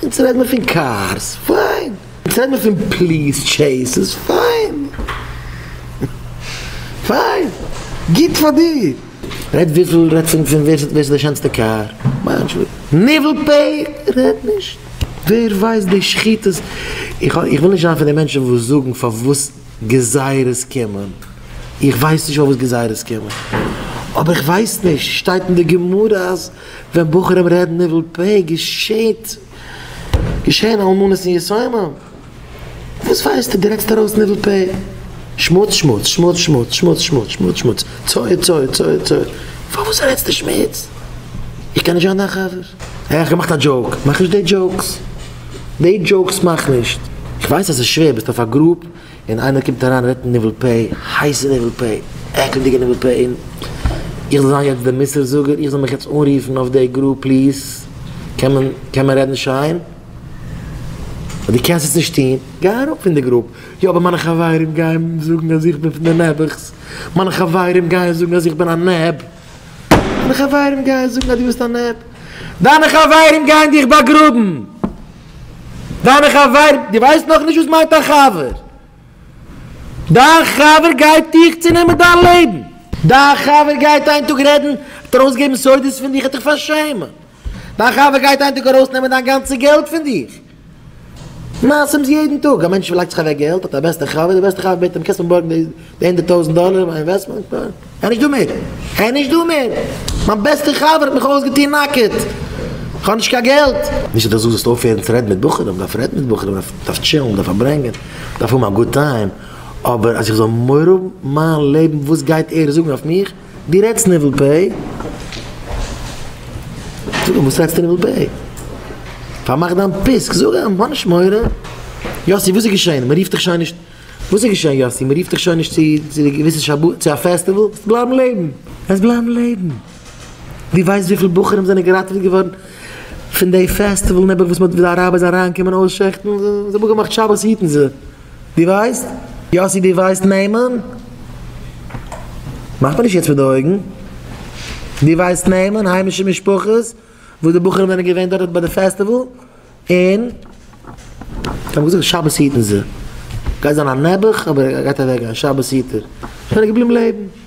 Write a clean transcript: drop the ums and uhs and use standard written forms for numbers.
אונז רעד מיר פון קארס, פיין. אונז רעד מיר פון police chases, פיין. פיין. גוט פאר דיר. רעד וויפיל, רעד פון פון ווער ס'האט ווער ס'האט די שענסטע קאר. ניבול פה, רעד נישט. ווער ווייסט די שחיטות. איך וויל נישט זיין פון די מענטשן וואס זאגן פארוואס גזירות קומען. איך ווייס נישט פארוואס גזירות קומען. אבער איך ווייס נישט, שטייט אין די גמרא אז ווען בחורים רעדן ניבול פה געשעט געשען אלמנות און יתומים. וואס ווייסטו? דו רעדסט ארויס ניבול פה. שמוץ שמוץ שמוץ שמוץ שמוץ שמוץ שמוץ שמוץ צואה צואה צואה צואה. פארוואס רעדסטו שמוץ? איך קען נישט זיין דיין חבר. אה, איך האב געמאכט א joke. מאך נישט די jokes. די jokes מאך נישט. איך ווייס אז ס'איז שווער, ביסט אויף א group און איינער קומט אריין רעדט ניבול פה, הייסע ניבול פה, עקלדיגע ניבול פה, און איך זאל זיין יעצט דער מוסר זאגער, איך זאל מיך יעצט אנרופן אויף די group please, קען מען קען מען רעדן שיין? אויב דו קענסט עס נישט טון, גיי אראפ פון די group. יא אבער מיינע חברים גייען זאגן אז איך בין פון די נעבעכס, מיינע חברים גייען זאגן אז איך בין א נעב. דיינע חברים גייען זאגן אז דו ביסט א נעב. דיינע חברים גייען דיך באגראבן. דיינע חברים, דו ווייסט נאכנישט וואס מיינט א חבר. דיין חבר גייט דיך צונעמען דיין לעבן. דיין חבר גייט איין טאג רעדן, וועט ארויסגעבן סודות פון דיך, וועט דיך פארשעמען. דיין חבר גייט איין טאג ארויסנעמען דיין גאנצע געלט פון דיך. מעשים יעדן טאג, א מענטש לייגט זיך אוועק געלט, האט א בעסטע חבר, די בעסטע חבר בעט אים, קענסט מיר בארגן די הונדערט טויזנט דאלער, מיין investment, ער איז נישט דא מער, ער איז נישט דא מער, מיין בעסטע חבר האט מיך אויסגעטון נאקעט, איך האב נישט קיין געלט. נישט אז דו זאלסט אויפהערן צו רעדן מיט בחורים, מ'דארף רעדן מיט בחורים, מ'דארף טשילן, מ'דארף פארברענגען, מ'דארף האבן א good time, אבער אז איך זאל מורא האבן מיין לעבן וואס גייט ער זאגן אויף מיך, דו רעדסט ניבול פה? זאג אים וואס רעדסטו ניבול פה? פארמאך דיין פיסק, זאג אים, האב נישט מורא. יאסי וואס איז געשען? מען רופט דיך שוין נישט, וואס איז געשען יאסי? מען רופט דיך שוין נישט צו צו די געוויסע שבת, צו א festival? וועסט בלייבן לעבן. וועסט בלייבן לעבן. דו ווייסט וויפיל בחורים זענען געראטעוועט געווארן פון די festival נעבעך וואס מען האט ווי די אראבער זענען אריינגעקומען אויסשעכטן? זיי האבן אפגעמאכט שבת היטן זיי. דו ווייסט? יאסי דו ווייסט נעמען? מאך מיר נישט יעצט מיט די אויגן. דו ווייסט נעמען? היימישע משפחות וואס די בחורים זענען געווען דארט ביי די festival און זיי האבן געזאגט שבת היטן זיי. גייט זיין א נעבעך אבער ער גייט אוועק גיין שבת היטער. זענען געבליבן לעבן.